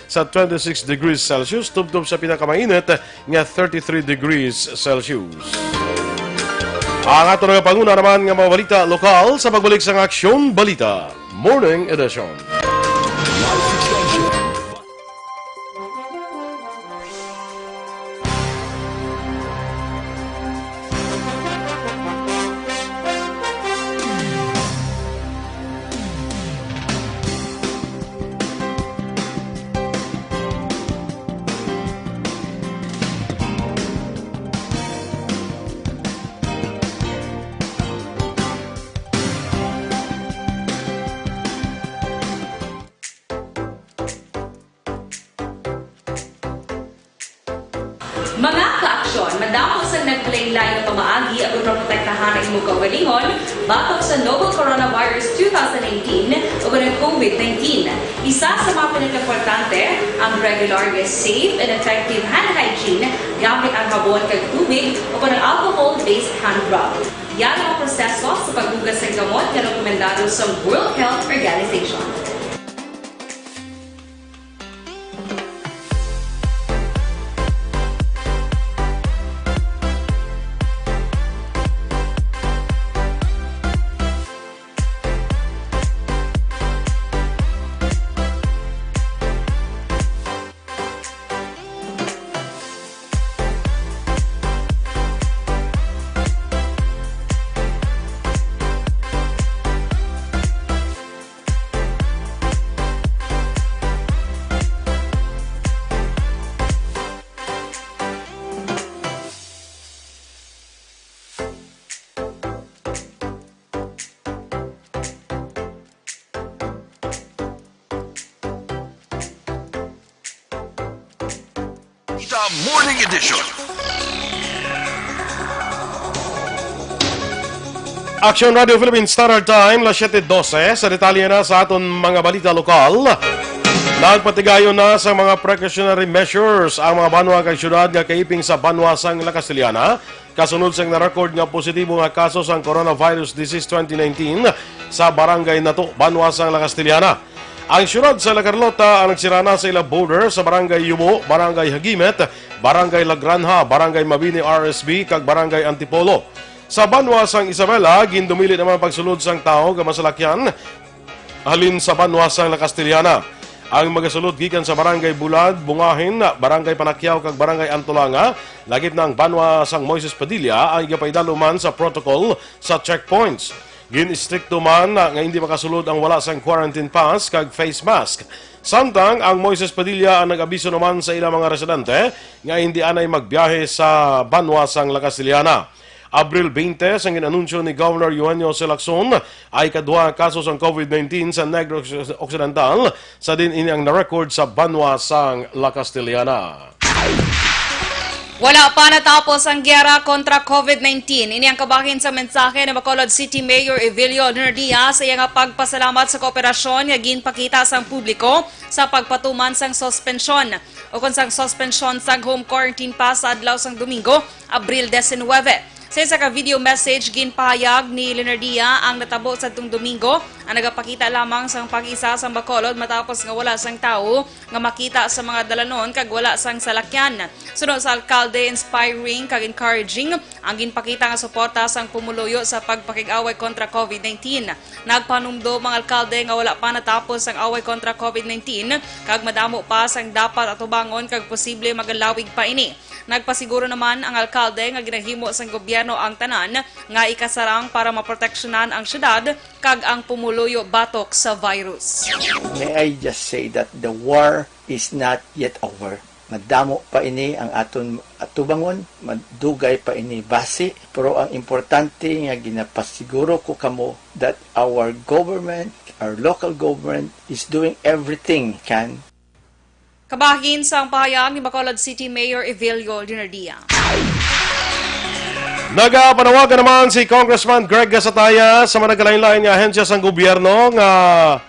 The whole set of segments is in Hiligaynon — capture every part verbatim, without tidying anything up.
sa twenty-six degrees Celsius, tubtob sa pinakamainit nga thirty-three degrees Celsius. Ang ato nga panguna naman nga mga balita lokal sa pagbalik sang Aksyon Balita Morning Edition. Mga kaaksyon, madamo sang naglain-lain nga pamaagi aron maprotektahan ang imong kaugalingon batok sa novel coronavirus two thousand nineteen o ang COVID nineteen. Isa sa mga pinakaimportante ang regular nga safe and effective hand hygiene gamit ang habon kag tubig o ang alcohol-based hand rub. Yan ang proseso sa paghugas sang gamot nga rekomendado sa World Health Organization. Ita Morning Edition. Action Radio Philippine Standard Time, las siete doce. Sa detalye na sa aton mga balita lokal, nagpatigayon na sa mga precautionary measures ang mga banwa kag syudad nga kaiping sa banwa sang La Castellana, kasunod sang na-record nga positibo nga kaso sang coronavirus disease twenty nineteen sa Barangay Nato, banwa sang La Castellana. Ang siyudad sa La Carlota ang nagsirana sa ila border sa Barangay Yubo, Barangay Hagimet, Barangay La Granja, Barangay Mabini R S B, kag Barangay Antipolo. Sa banwa sang Isabela, gindumili naman ang pagsulod sang tawo nga masalakyan halin sa banwa sang La Castellana. Ang magasulod gikan sa Barangay Bulad, Bungahin, Barangay Panakyaw, kag Barangay Antolanga, lakip na ang banwa sang Moises Padilla ang igapaidaluman sa protocol sa checkpoints. Gin-istrikto man nga hindi makasulod ang wala sang quarantine pass kag face mask. Samtang ang Moises Padilla ang nag-abiso naman sa ilang mga residente nga hindi anay magbiyahe sa banwa sang La Castellana. Abril twenty, sang gin-anunsyo ni Governor Eugenio Lacson, ang ikadua nga kaso sang COVID nineteen sa Negros Occidental, sa diin ini ang na-record sa banwa sang La Castellana. Wala pa natapos ang giyera kontra COVID nineteen. Ini ang kabahin sa mensahe ni Bacolod City Mayor Evelio Leonardia sa iya nga pagpasalamat sa kooperasyon nga ginpakita sang publiko sa pagpatuman sang suspensyon ukon sang suspensyon sang home quarantine pass sa adlaw sang Domingo, Abril diecinuebe. Sa isa ka video message, ginpahayag ni Leonardia ang natabo sadtong Domingo, ang nagapakita lamang sang pag-isa sang Bacolod matapos nga wala sang tawo nga makita sa mga dalanon kag wala sang salakyan. Suno sa alkalde, inspiring kag encouraging ang ginpakita nga suporta sang pumuluyo sa pagpakig-away kontra COVID nineteen. Nagpanumdom ang alkalde nga wala pa natapos ang away kontra COVID nineteen kag madamo pa sang dapat atubangon kag posible magalawig pa ini. Nagpasiguro naman ang alkalde nga ginahimo sang gobyerno ang tanan nga ikasarang para maproteksyonan ang syudad kag ang pumuluyo batok sa virus. May I just say that the war is not yet over. Madamo pa ini ang aton atubangon, madugay pa ini basi, pero ang importante nga ginapasiguro ko kamo that our government, our local government is doing everything it can. Kabahin sang pahayag ni Bacolod City Mayor Evelio Leonardia. Nagapanawagan naman si Congressman Greg Gasataya sa mga nagkalain-lain nga ahensya sang gobyerno nga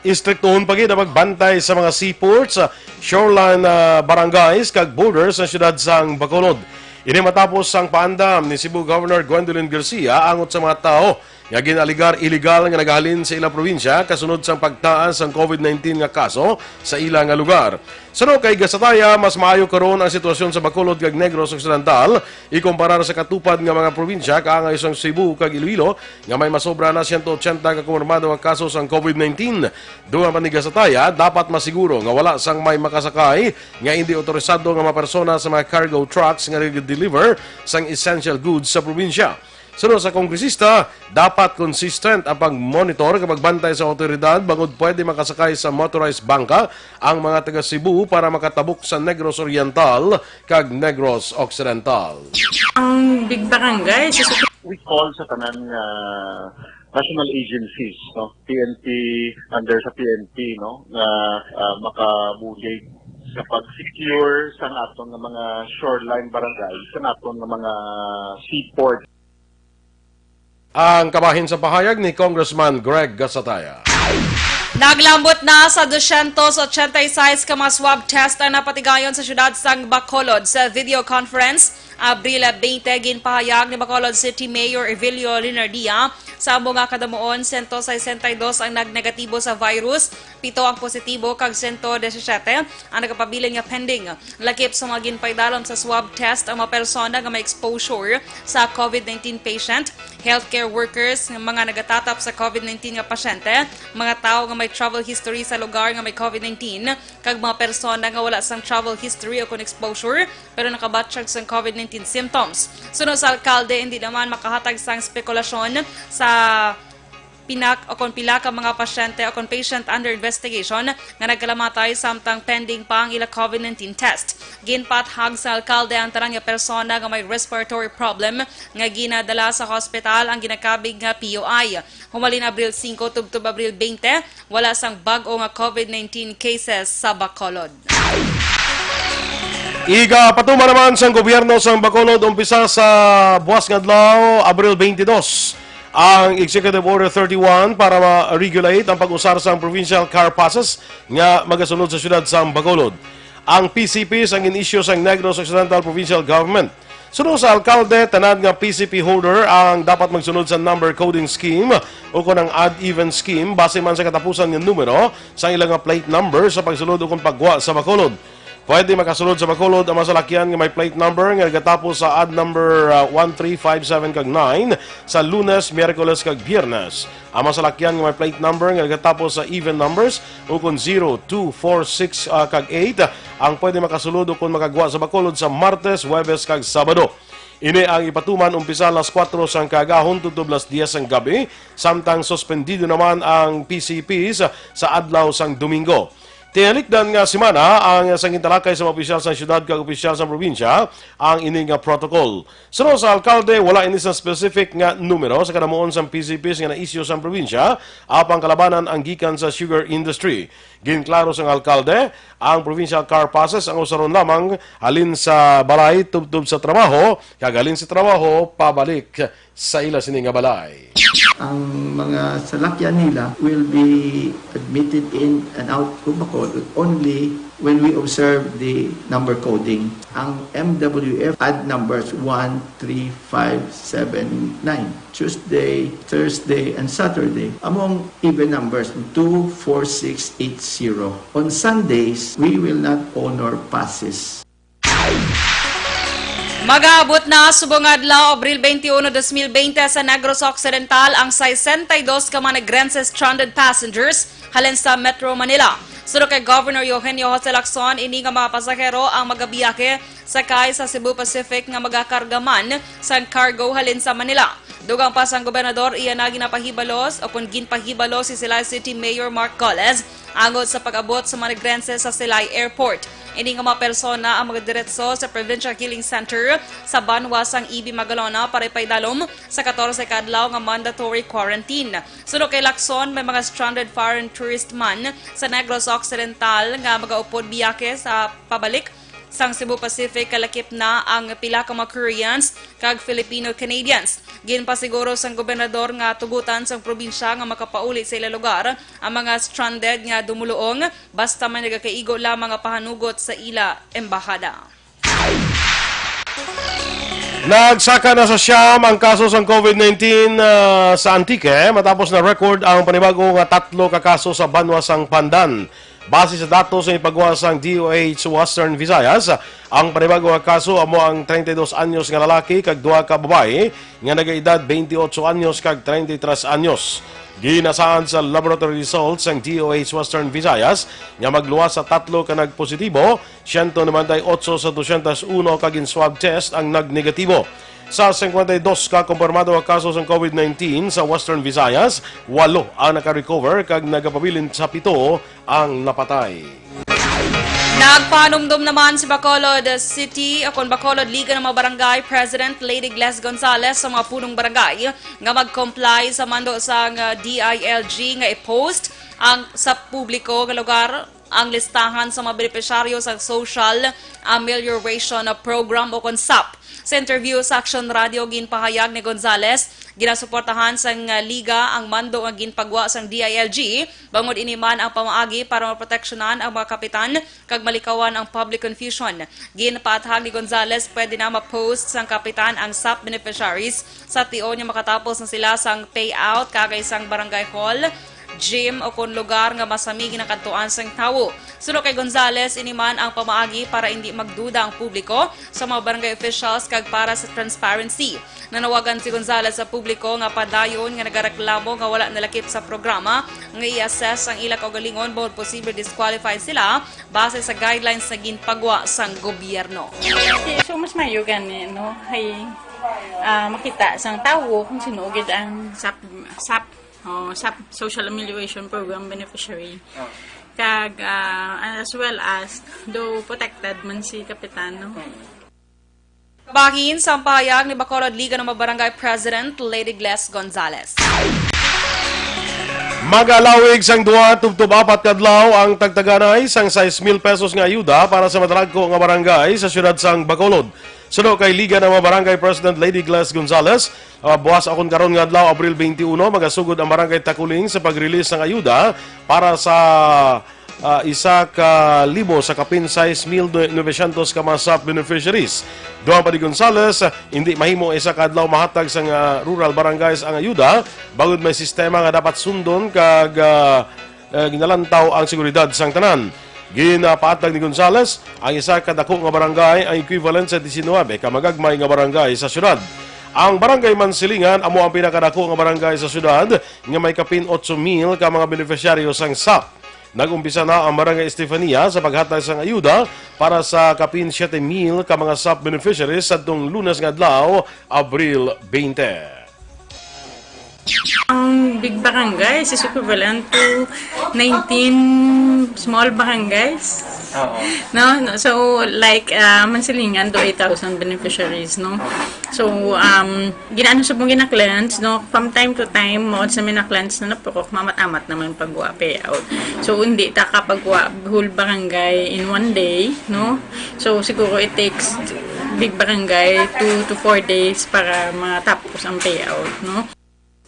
istriktuhon pa gid ang pagbantay sa mga seaports, shoreline, ah, barangays kag borders sa siyudad sang Bacolod. Ini matapos ang paandam ni Cebu Governor Gwendolyn Garcia angot sa mga tawo nga gin-alegar iligal nga nagahalin sa ila probinsya kasunod sang pagtaas sang COVID nineteen nga kaso sa ila nga lugar. Suno kay Gasataya, mas maayo karon ang sitwasyon sa Bacolod kag Negros Occidental ikumparar sa katupad nga mga probinsya kaangay sang Cebu kag Iloilo nga may masobra na siyento otsenta ka kumpirmado nga kaso sang COVID nineteen. Dungan pa ni Gasataya, dapat masiguro nga wala sang may makasakay nga indi otorisado nga mga persona sa mga cargo trucks nga nag-deliver sang essential goods sa probinsya. Suno sa kongresista, dapat consistent ang pag-monitor kag pagbantay sa awtoridad bangod pwede makasakay sa motorized bangka ang mga taga Cebu para makatabok sa Negros Oriental kag Negros Occidental. Ang big barangay, sa We call sa tanan nga national agencies, no, P N P, under sa P N P, no, nga ah, makabulig sa pag-secure sa aton nga mga shoreline barangay, sa aton nga mga seaport. Ang kabahin sa pahayag ni Congressman Greg Gasataya. Naglambot na sa dosyentos otsenta y seis ka mga swab test ang napatigayon sa siyudad sang Bacolod. Sa video conference, Abril twenty, ginpahayag ni Bacolod City Mayor Evelio Linardia sa amo nga kadamuon, sento sesenta y dos ang nagnegatibo sa virus, pito ang positibo, kag sento disisiyete ang nagapabilin nga pending. Lakip sa mga ginpaidalom sa swab test ang mga persona nga may exposure sa COVID nineteen patient, healthcare workers nga mga nagatatap sa COVID nineteen nga pasyente, mga tawo nga may travel history sa lugar nga may COVID nineteen, kag mga persona nga wala sang travel history o kon exposure pero nakabatyag sang COVID nineteen symptoms. Suno sa alkalde, hindi naman makahatag sang spekulasyon sa pinak o kon pila ka mga pasyente o kon patient under investigation nga nagkalamatay samtang pending pa ang ila COVID nineteen test. Ginpathag sa alkalde ang tanan nga persona nga may respiratory problem nga ginadala sa hospital ang ginakabig nga P U I. Humalin Abril singko tubtob Abril twenty, wala sang bag-o nga COVID nineteen cases sa Bacolod. Igapatuman naman sang gobyerno sang Bacolod umpisa sa buwas nga adlaw, Abril twenty-dos, ang Executive Order thirty-one para ma-regulate ang pag-usar sang provincial car passes nga magasunod sa siyudad sang Bacolod. Ang P C Ps ang in-issue sang Negros Occidental Provincial Government. Suno sa alkalde, tanan nga P C P holder ang dapat magsunod sa number coding scheme o kon ang odd even scheme base man sa katapusan nga numero sa ila nga plate number sa pagsulod o kon paggwa sa Bacolod. Pwede makasulod sa Bacolod ang mga salakyan nga may plate number nga nagatapos sa odd number, ah, one three five seven kag nine sa Lunes, Miyerkules, kag Biyernes. Ang mga salakyan nga may plate number nga nagatapos sa even numbers, ukon zero, two, four, six, ah, kag eight, ang pwede makasulod ukon makagwa sa Bacolod sa Martes, Huwebes, kag Sabado. Ini ang ipatuman umpisa alas kuwatro sang kaagahon tubtob alas diyes sang gabi, samtang suspendido naman ang P C Ps sa, sa adlaw sang Domingo. Tinalikdan nga semana ang sang gintalakay sa mga opisyal sa siyudad kag opisyal sa probinsya ang ini nga protocol. Suno sa alkalde, wala ini sa specific nga numero sa kadamuon sang P C Ps nga na-issue sa probinsya, apang kalabanan ang gikan sa sugar industry. Ginklaro sang alkalde, ang provincial car passes ang usaron lamang halin sa balay tubtob sa trabaho, kag halin sa trabaho pabalik sa ila sini nga balay. Ang mga salakyan nila will be admitted in and out of Bacolod only when we observe the number coding. Ang M W F odd numbers one, three, five, seven, nine. Tuesday, Thursday, and Saturday. Among even numbers, two, four, six, eight, zero. On Sundays, we will not honor passes. Mag-aabot na subong adlaw, Abril twenty-one, twenty twenty, sa Negros Occidental ang sesenta y dos ka mga Negrense stranded passengers halin sa Metro Manila. Suno kay Governor Eugenio Jose Lacson, ini nga mga pasahero ang magabiyahe sakay sa Cebu Pacific nga magakarga man sang cargo halin sa Manila. Dugang pa sang gobernador, iya na ginapahibalos o kon ginpahibalo si Silay City Mayor Mark Colez angot sa pag-abot sa mga Negrense sa Silay Airport. Ini nga mga persona ang magadiretso sa Provincial Healing Center sa banwa sang E B Magalona para ipaidalom sa katorse ka adlaw nga mandatory quarantine. Suno kay Lacson, may mga stranded foreign tourist man sa Negros Occidental nga magaupod biyahe sa pabalik sang Cebu Pacific, kalakip na ang pila ka mga Koreans kag Filipino-Canadians. Ginpasiguro sang gobernador nga tugutan sang probinsya nga makapauli sa ila lugar ang mga stranded nga dumuluong basta may nagakaigo lamang nga pahanugot sa ila embahada. Nagsaka na sa siyam ang kaso sang COVID nineteen, ah, sa Antique, matapos na record ang panibago nga tatlo ka kaso sa banwa sang Pandan. Base sa datos nga ipagwa sang D O H Western Visayas, ang panibago nga kaso amo ang treinta y dos anyos nga lalaki kag duha ka babayi nga nagaedad veintiocho anyos kag treinta y tres anyos. Ginasaad sa laboratory results sang D O H Western Visayas nga magluwas sa tatlo ka nagpositibo, siyento noventa y ocho sa dosyentos uno ka gin-swab test ang nagnegatibo. Sa singkwenta y dos ka kumpirmado nga kaso sang COVID nineteen sa Western Visayas, walo ang naka-recover kag nagapabilin sa pito ang napatay. Nagpanumdom naman si Bacolod City o kon Bacolod Liga ng mga Barangay President Lady Gles Gonzales sa mga punong barangay nga mag-comply sa mando sang, ah, D I L G nga i-post ang sa publiko nga lugar ang listahan sa mga benepisyaryo sa Social Amelioration Program o kon sap. Sa interview sa Aksyon Radio, ginpahayag ni Gonzales, ginasuportahan sang, ah, liga ang mando nga ginpagwa sang D I L G, bangod ini man ang pamaagi para maproteksyonan ang mga kapitan kag malikawan ang public confusion. Ginpaathag ni Gonzales, pwede na ma-post sang kapitan ang sap beneficiaries sa tion nga makatapos na sila sang payout kag sang barangay hall, gym o kon lugar nga masami ginakadtuan sang tawo. Suno kay Gonzales, ini man ang pamaagi para indi magduda ang publiko sa mga barangay officials kag para sa transparency. Nanawagan si Gonzales sa publiko nga padayon nga nagareklamo nga wala nalakip sa programa nga i-assess ang ila kaugalingon bangod posible disqualified sila base sa guidelines nga ginpagwa sang gobyerno. So, mas mayo gani, no? Hay, ah, makita sang tawo kung sino gid ang sap, sap, oh, sap, Social Amelioration Program beneficiary. Kag, ah, as well as, do protected man si Kapitan, no? Bahin sa pahayag ni Bacolod Liga ng mga Barangay President Lady Gles Gonzales. Magalawig sang duha tubtob apat ka adlaw ang tagtaganay sang sais mil pesos nga ayuda para sa madalagko nga barangay sa siyudad sang Bacolod. Suno kay Liga ng mga Barangay President Lady Gles Gonzales, ah, buwas akon karon nga adlaw, Abril twenty-one, magasugod ang Barangay Takuling sa pag-release sang ayuda para sa ah, isa ka libo sa kapin sais mil novecientos ka mga sap beneficiaries. Dugang pa ni Gonzales, ah, hindi mahimo isa ka adlaw mahatag sa nga rural barangays ang ayuda, bangod may sistema nga dapat sundon kag, ah, eh, ginalantaw ang seguridad sang tanan. Ginapaatag ni Gonzales, ang isa ka dako nga barangay ang equivalent sa diecinuebe ka magagmay nga barangay sa syudad. Ang Barangay Mansilingan amo ang pinakadako nga barangay sa syudad nga may kapin ocho mil ka mga benepisyaryo sang sap. Nag-umpisa na ang Barangay Estefania sa paghatag sang ayuda para sa kapin siete mil ka mga sap beneficiaries sadtong Lunes nga adlaw, Abril twenty. Ang big barangay is equivalent to nineteen small barangays. Oo. No? No? So, like, ah, Mansilingan, do eight thousand beneficiaries, no? So, um, ginaano sa mong gina-cleanse, no? From time to time, mo sa mina-cleanse na napurok, mamat-amat naman pagwa payout. So, hindi ta ka pagwa whole barangay in one day, no? So, siguro it takes big barangay two to four days para matapos ang payout, no?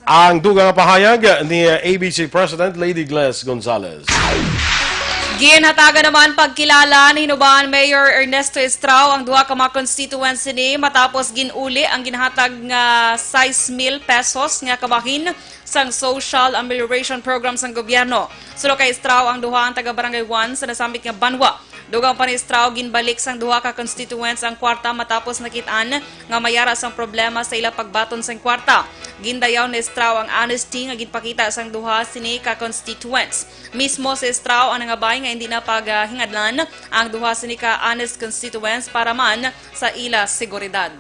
Ang dugang nga pahayag ni A B C President Lady Gles Gonzales. Ginhatagan naman pagkilala ni Hinubahan Mayor Ernesto Estrao ang duha ka mga constituents sini matapos gin-uli ang ginhatag nga sais mil pesos nga kabahin sang Social Amelioration Program sang gobyerno. Suno kay Estrao, ang duha ang taga Barangay one sa nasambit nga banwa. Dugang pa ni Estrao, ginbalik sang duha ka constituents ang kwarta matapos nakit-an nga may ara sang problema sa ila pagbaton sang kwarta. Gindayaw ni Estrao ang honesty nga ginpakita sang duha sini ka constituents. Mismo si Estrao ang nangabay nga hindi na paghingadlan ang duha sini ka honest constituents para man sa ila seguridad.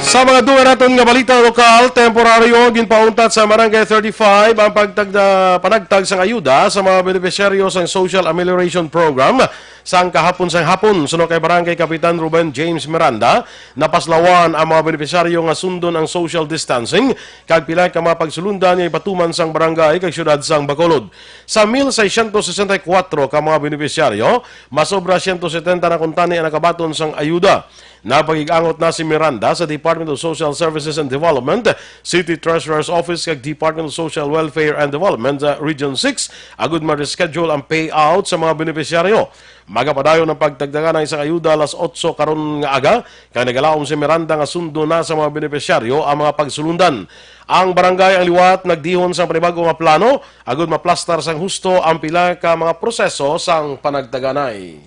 Sa mga dugang naton nga balita lokal, temporaryo ginpauntat sa Barangay thirty-five ang pagtagda, panagtag sang ayuda sa mga benepisyaryo sang Social Amelioration Program sang kahapon sang hapon. Suno kay Barangay Kapitan Ruben James Miranda, napaslawan ang mga benepisyaryo nga sundon ang social distancing kag pila ka mga pagsulundan nga ipatuman sang barangay kag siyudad sang Bacolod. Sa mil seiscientos sesenta y cuatro ka mga benepisyaryo, masobra siyento setenta na kuntani ang nakabaton sang ayuda. Nagpakig-angot na si Miranda sa Department of Social Services and Development, City Treasurer's Office kag Department of Social Welfare and Development sa Region six, agud ma-reschedule ang payout sa mga benepisyaryo. Magapadayon ang pagtagdaganay sang ayuda alas otso karon nga aga, kag nagalaom si Miranda nga sundo na sa mga benepisyaryo ang mga pagsulundan. Ang barangay Ang Liwat nagdihon sang panibag-o nga plano agud maplastar sang husto ang pila ka mga proseso sang panagtaganay.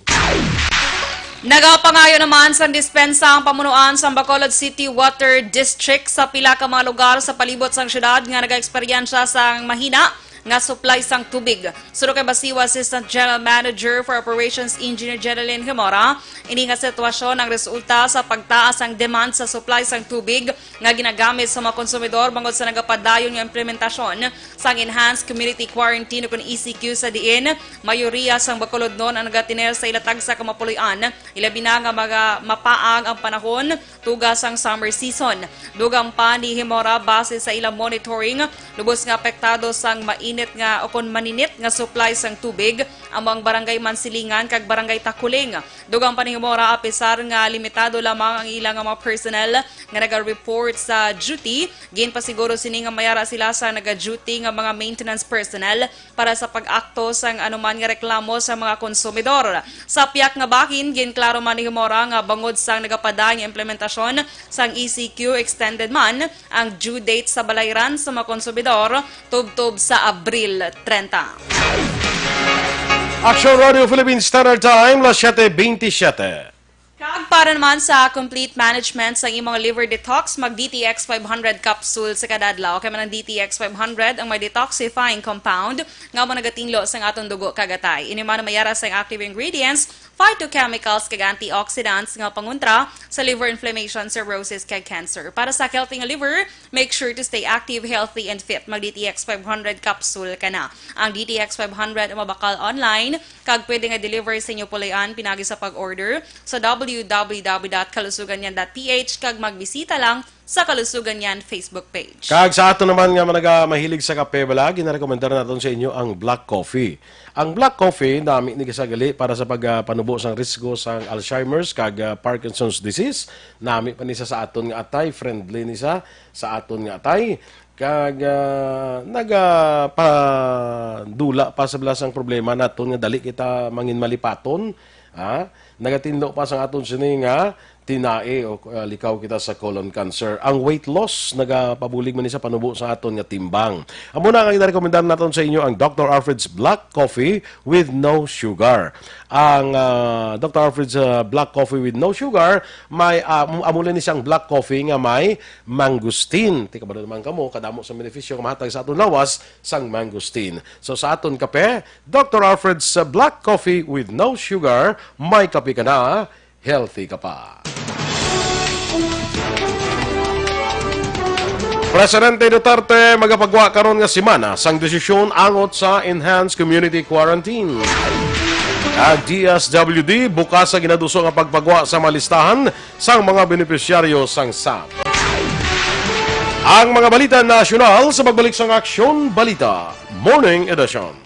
Nagapangayo naman sang dispensa ang pamunuan sang Bacolod City Water District sa pila ka mga lugar sa palibot sang syudad nga nagaeksperyensya sang mahina nga supply sang tubig. Suno kay Basiwa, Assistant General Manager for Operations, Engineer Jeneline Gemora, ini nga sitwasyon ang resulta sa pagtaas sang demand sa supply sang tubig nga ginagamit sa mga konsumidor bangod sa nagapadayon nga implementasyon sang Enhanced Community Quarantine o kon E C Q, sa diin mayoriya sang Bacolodnon ang nagatener sa ila tagsa ka mga puloy-an, ilabi na nga maga-, mapaang ang panahon tuga sang summer season. Dugang pa ni Gemora, base sa ila monitoring, lubos nga apektado sang mainit nga o kon maninit nga supply sang tubig amo ang Barangay Mansilingan kag Barangay Takuling. Dugang pa ni Gemora, apisar nga limitado lamang ang ila nga mga personnel nga naga-report sa duty, ginpasiguro sini nga mayara sila sa naga-duty nga mga maintenance personnel para sa pag-akto sang anuman nga reklamo sa mga konsumidor. Sa piyak nga bahin, ginklaro man ni Gemora nga bangod sang nagapadayon nga implementasyon sang E C Q, extended man ang due date sa balayran sa mga konsumidor tubtob sa Abril treinta. Action Radio Philippine Standard Time, las siete veintisiete. Kag para naman sa complete management sa imong liver detox, mag D T X five hundred capsule sa kada adlaw. Kay man ang D T X five hundred ang may detoxifying compound nga mo nagatinlo sa aton dugo kag atay. Ini man mayara sa active ingredients, phytochemicals kag antioxidants nga pangontra sa liver inflammation, cirrhosis kag cancer. Para sa healthy nga liver, make sure to stay active, healthy, and fit. Mag D T X five hundred capsule ka na. Ang D T X five hundred mabakal online kag pwede nga deliver sa inyo puloy-an pinagi sa pag-order sa w w w dot kalusugan yan dot p h kag magbisita lang sa Kalusugan Yan Facebook page. Kag sa ato naman nga mga mahilig sa kape, bala, ginarekomendar naton sa inyo ang black coffee. Ang black coffee, nami ni sa gali para sa pagpanubo sang risgo sang Alzheimer's kag, ah, Parkinson's disease. Nami pa ni sa, sa aton nga atay, friendly ni sa, sa aton nga atay. Kag, ah, nagapadula pa sa bala sang problema naton nga dali kita mangin malipaton. Ha? Nagatinlo pa sang aton sini nga tinai o, ah, likaw kita sa colon cancer. Ang weight loss nagapabulig man ni sa panubo sa aton nga timbang. Amo na nga ginarekomendar naton sa inyo ang Doctor Alfred's Black Coffee with no sugar. Ang, ah, Doctor Alfred's, ah, Black Coffee with no sugar, may, ah, am-, amo lang ni siyang black coffee nga may mangosteen. Tika ba naman kamo, kadamo sa benepisyo nga mahatag sa aton lawas sang mangosteen. So sa aton kape, Doctor Alfred's, ah, Black Coffee with no sugar, may kape ka na, healthy ka pa. Presidente Duterte magapagwa karon nga semana sang desisyon angot sa Enhanced Community Quarantine. Ang D S W D bukas sa ginaduso nga pagpagwa sa mga listahan sang mga benepisyaryo sang sap. Ang mga balita nasyonal sa pagbalik sang Aksyon Balita Morning Edition.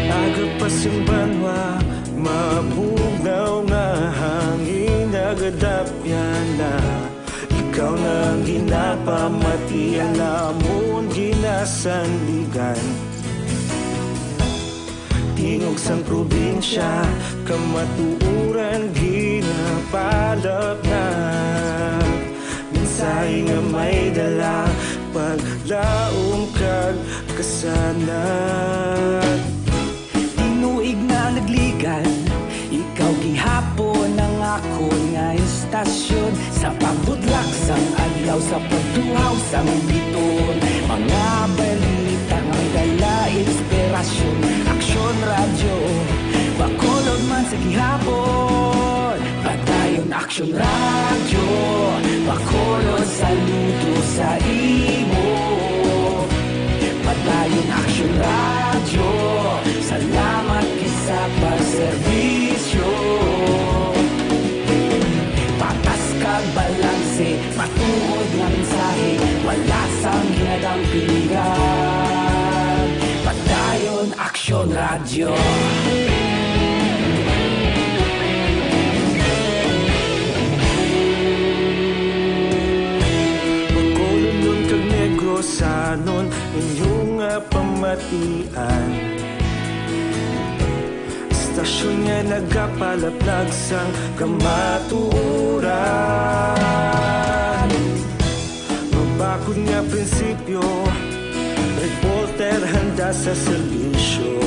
Aga pa sing banwa, mabugnaw nga hangin, nagadapyan na. Ikaw na ang ginapamati, ang amon ginasandigan. Tingog sang probinsya, kamatuoran ginapalapnag. Mensahe nga may dala, paglaom kag kasanag. Tinuig na nagligad, ikaw gihapon ang akon nga istasyon. Sa pagbudlak sang adlaw, sa pagtuhaw sang biton, mga balita nga dala inspirasyon. Aksyon Radyo, Bacolod man sa gihapon. Padayon Aksyon Radyo, Bacolod, saludo sa imo. Padayon Aksyon Radyo, salamat. Radyo. Bacolod kag Negrosanon, inyo nga pamatian. Istasyon nga nagapalaplag sang kamatuoran. Mabakod nga prinsipyo, reporter handa sa serbisyo.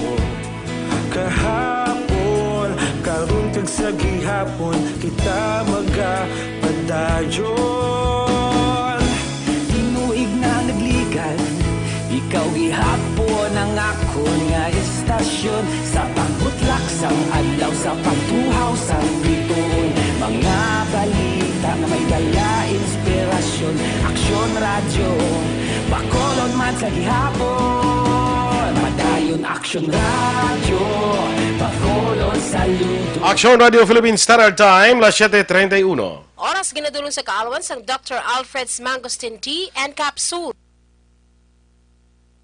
Kahapon, karon kag sa gihapon, kita magapadayon. Tinuig na nagligad, ikaw gihapon ang akon nga istasyon. Sa pagbutlak sang adlaw, sa pagtuhaw sang bituon, mga balita nga may dala inspirasyon. Aksyon Radyo, Bacolod man sa gihapon. Madayon Aksyon Radyo, Bacolod Saludo. Aksyon Radyo Philippine Standard Time, las siete treinta y uno. Oras ginadulong sa kaalwan sang Doctor Alfred's Mangosteen Tea and Capsule.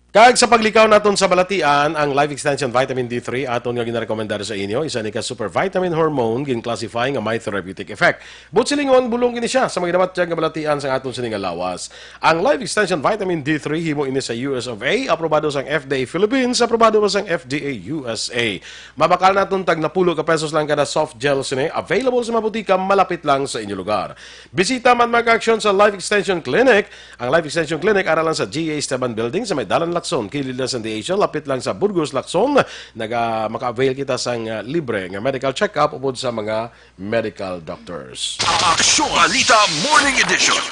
Kag sa paglikaw naton sa balatian, ang Life Extension Vitamin D three aton nga ginarekomendar sa inyo, isa ni ka super vitamin hormone gin-classify nga may therapeutic effect. Buot silingon, bulong gini siya sa mga ginabatyag nga balatian sa aton sini nga lawas. Ang Life Extension Vitamin D three himo ini sa U S of A, aprobado sang F D A Philippines, aprobado pa sang F D A U S A. Mabakal naton tag napulo ka pesos lang kada soft gel sini, available sa mga butika malapit lang sa inyo lugar. Bisita man, mga ka-aksyon, sa Life Extension Clinic. Ang Life Extension Clinic ara lang sa G A Esteban Building sa may Dalan Lacson, kilid lang sa D H, lapit lang sa Burgos Lacson. Naga, maka-avail kita sang, ah, libre nga medical check-up upod sa mga medical doctors. Aksyon Balita Morning Edition.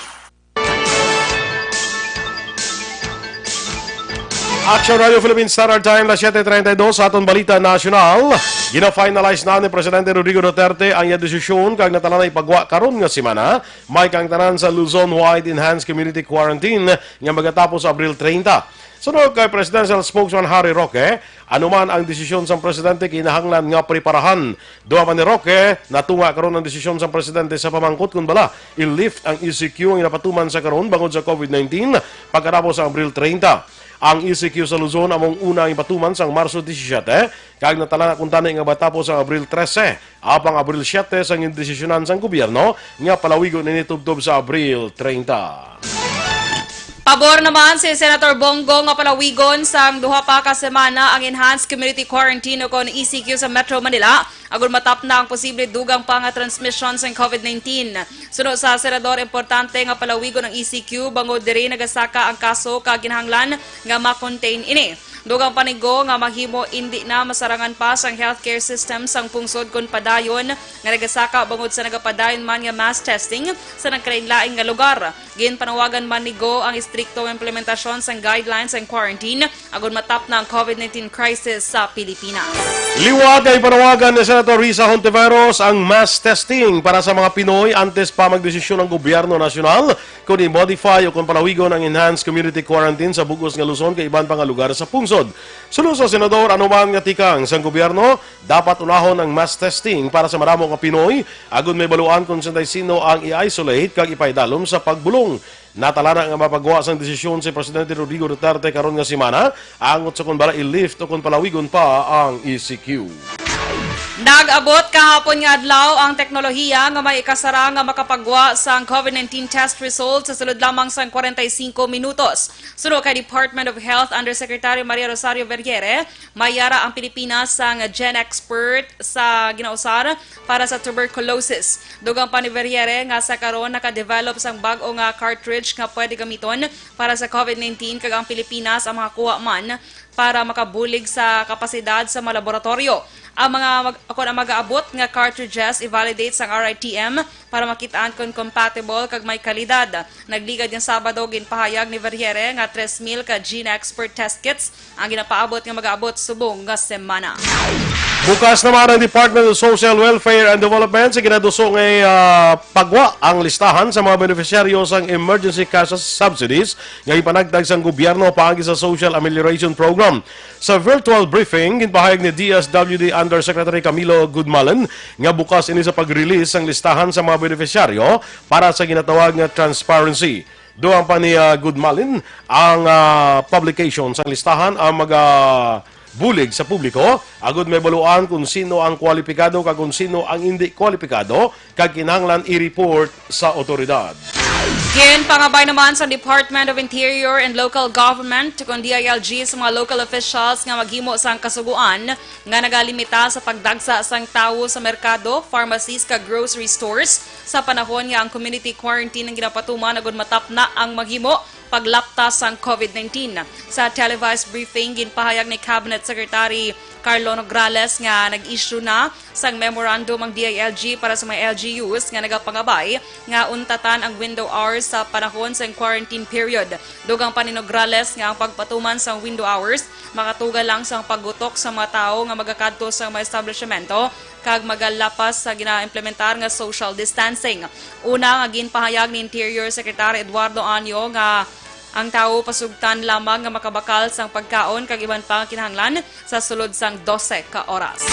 Action Radio Philippine Standard Time, las siete treinta y dos. Sa aton balita nasyonal, gina-finalize na ni Presidente Rodrigo Duterte ang iya desisyon kag natala na ipagwa karon nga semana may kaangtanan sa Luzon-wide enhanced community quarantine nga magatapos sa Abril treinta. Suno kay Presidential Spokesman Harry Roque, anuman ang desisyon sang presidente, kinahanglan nga preparahan. Duha pa ni Roque, natunga karon ang desisyon sang presidente sa pamangkot kon bala i-lift ang E C Q nga ginapatuman sa karon bangod sa COVID nineteen pagkatapos sa Abril treinta. Ang E C Q sa Luzon among una ang ipatuman sang Marso disisyete, kag natala na kuntani nga matapos ang Abril trese, apang Abril siyete sang gindesisyonan sang gobyerno nga palawigon ini tubtob sa Abril treinta. Pabor naman si Senator Bong Go nga palawigon sang duha pa ka semana ang enhanced community quarantine o kon E C Q sa Metro Manila, agud matapna ang posible dugang pa nga transmisyon sang COVID nineteen. Suno sa senador, importante nga palawigon ang E C Q bangod diri nagasaka ang kaso kag kinahanglan nga ma-contain ini. Dugang pa ni Go nga mahimo indi na masarangan pa sang healthcare system sang pungsod kon padayon nga nagasaka bangod sa nagapadayon man nga mass testing sa nagkalainlain nga lugar. Ginpanawagan man ni Go ang istrikto nga implementasyon sang guidelines sang quarantine agud matapna ang COVID nineteen crisis sa Pilipinas. Liwat nga ipanawagan ni Senator Risa Hontiveros ang mass testing para sa mga Pinoy antes pa magdesisyon ang gobyerno nasyonal kon i-modify o kon palawigon ang enhanced community quarantine sa bug-os nga Luzon kag iban pa nga lugar sa pungsod. Suno sa senador, anuman nga tikang sang gobyerno, dapat unahon ang mass testing para sa madamo nga Pinoy, agud mahibaluan kon sino ang i-isolate kag ipaidalom sa pagbulong. Natala na nga mapagwa sang desisyon si Presidente Rodrigo Duterte karon nga semana, angot sa kon bala i-lift o kon palawigon pa ang E C Q. Nag-abot kahapon nga adlaw ang teknolohiya nga may ikasara nga makapagwa sang COVID nineteen test result sa sulod lamang sang kwarenta y singko minutos. Suno kay Department of Health Undersecretary Maria Rosario Vergeire, may ara ang Pilipinas sang gene expert sa ginausar para sa tuberculosis. Dugang pa ni Vergeire nga sa karon naka-develop sang bag-o nga cartridge nga pwede gamiton para sa COVID nineteen, kag ang Pilipinas ang makakuha man para makabulig sa kapasidad sa mga laboratoryo. Ang mga mag-, kon ang mag-aabot nga cartridges i-validate sang R I T M para makitaan kon compatible kag may kalidad. Nagligad nga Sabado, ginpahayag ni Vergeire nga tres mil ka gene expert test kits ang ginapaabot nga mag-aabot subong nga semana. Bukas naman ang Department of Social Welfare and Development sa ginaduso nga, ah, pagwa ang listahan sa mga benepisyaryo sang emergency cash subsidies nga ipanagtag sang gobyerno paagi sa Social Amelioration Program. Sa virtual briefing, ginpahayag ni D S W D Undersecretary Camilo Gudmalen nga bukas ini sa pag-release sang listahan sa mga benepisyaryo para sa ginatawag nga transparency. Dugang pa ni, ah, Gudmalen, ang, ah, publication sang listahan ang maga-, bulig sa publiko, agud mahibaluan kon sino ang kwalipikado kag kon sino ang indi kwalipikado, kag kinahanglan i-report sa awtoridad. Ginpangabay naman sa Department of Interior and Local Government, kon D I L G, sa mga local officials nga maghimo sang kasugoan nga nagalimita sa pagdagsa sang tawo sa merkado, pharmacies, kag grocery stores sa panahon nga ang community quarantine ang ginapatuman agud matapna ang maghimo paglapta sang COVID nineteen. Sa televised briefing, ginpahayag ni Cabinet Secretary Carlo Nograles nga nag-issue na sang memorandum ang D I L G para sa mga L G Us nga nagapangabay nga untatan ang window hours sa panahon sang quarantine period. Dugang pa ni Nograles nga ang pagpatuman sang window hours makatugal lang sang paggutok sa mga tawo nga magakadto sa mga establishmento kag magalapas sa ginaimplementar nga social distancing. Una nga ginpahayag ni Interior Secretary Eduardo Año nga ang tawo pasugtan lamang nga makabakal sang pagkaon kag iban pa nga kinahanglan sa sulod sang dose ka oras.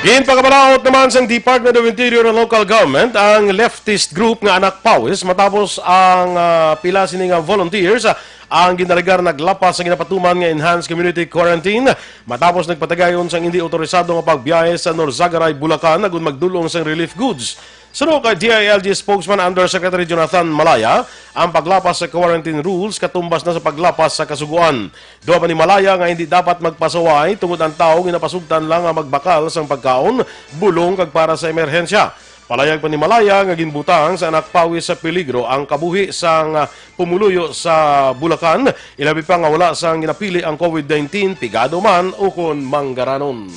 Ginpakabalaod naman sang Department of Interior and Local Government ang leftist group nga Anak Pawis matapos ang, ah, pila sini nga volunteers, ah, ang ginalegar naglapas sa ginapatuman nga enhanced community quarantine matapos nagpatigayon sang indi otorisado nga pagbiyahe sa Norzagaray, Bulacan agud magdul-ong sang relief goods. Suno kay D I L G spokesman Undersecretary Jonathan Malaya, ang paglapas sa quarantine rules katumbas na sa paglapas sa kasugoan. Duha pa ni Malaya nga hindi dapat magpasaway tungod ang tawo ginapasugtan lang nga magbakal sang pagkaon, bulong kag para sa emerhensya. Palayag pa ni Malaya nga ginbutang sa Anak Pawis sa peligro ang kabuhi sang, ah, pumuluyo sa Bulacan, ilabi pa nga wala sang ginapili ang COVID nineteen, pigado man ukon manggaranon.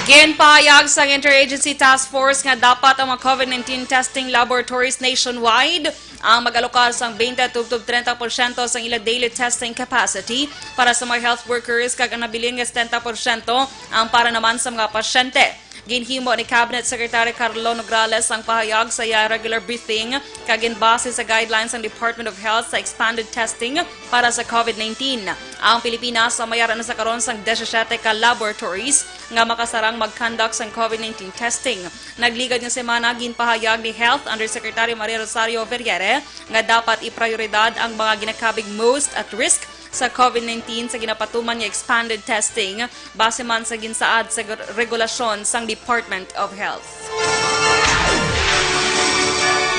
Ginpahayag sang Interagency Task Force nga dapat ang mga COVID nineteen testing laboratories nationwide ang mag-alokar sang twenty tubtob treinta porsyento sang ila daily testing capacity para sa mga health workers kag ang nabilin nga setenta porsyento ang para naman sa mga pasyente. Ginhimo ni Cabinet Secretary Carlo Nograles ang pahayag sa iya regular briefing kag ginbase sa guidelines sang Department of Health sa expanded testing para sa COVID nineteen. Ang Pilipinas ang may ara na sa karon sang disisiete ka laboratories nga makasarang mag-conduct sang COVID nineteen testing. Nagligad nga semana, ginpahayag ni Health Undersecretary Maria Rosario Vergeire nga dapat iprioridad ang mga ginakabig most at risk sa COVID nineteen sa ginapatuman nga expanded testing base man sa ginsaad sa gur-, regulasyon sang Department of Health.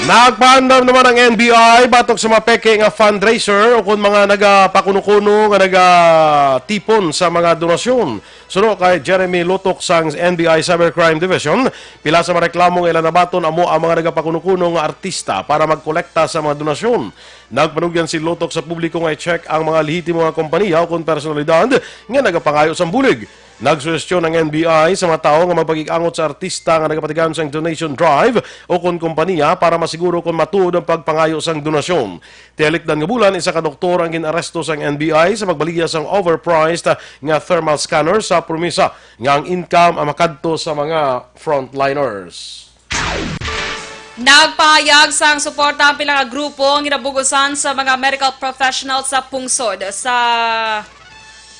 Nagpaandam naman ang N B I batok sa mga peke nga fundraiser o kon mga nagapakuno-kuno nga nagatipon sa mga donasyon. Suno kay Jeremy Lutok sang N B I Cybercrime Division, pila sa mga reklamo nga ila nabaton amo ang mga nagapakuno-kuno nga artista para magkolekta sa mga donasyon. Nagpanugyan si Lutok sa publiko nga i-check ang mga lehitimo nga kompanya o kon personalidad nga nagapangayo sang bulig. Nagsuhestyon ang N B I sa mga tawo nga magpakig-angot sa artista nga nagapatigayon sang donation drive o kon kompanya para masiguro kon matuod ang pagpangayo sang donasyon. Tiyalikdan nga bulan, isa ka doktor ang gin-aresto sang N B I sa pagbaligya sang overpriced nga thermal scanner sa promesa nga ang income ang makadto sa mga frontliners. Nagpahayag sang suporta ang pila ka grupo nga ginabugusan sa mga medical professionals sa pungsod. Sa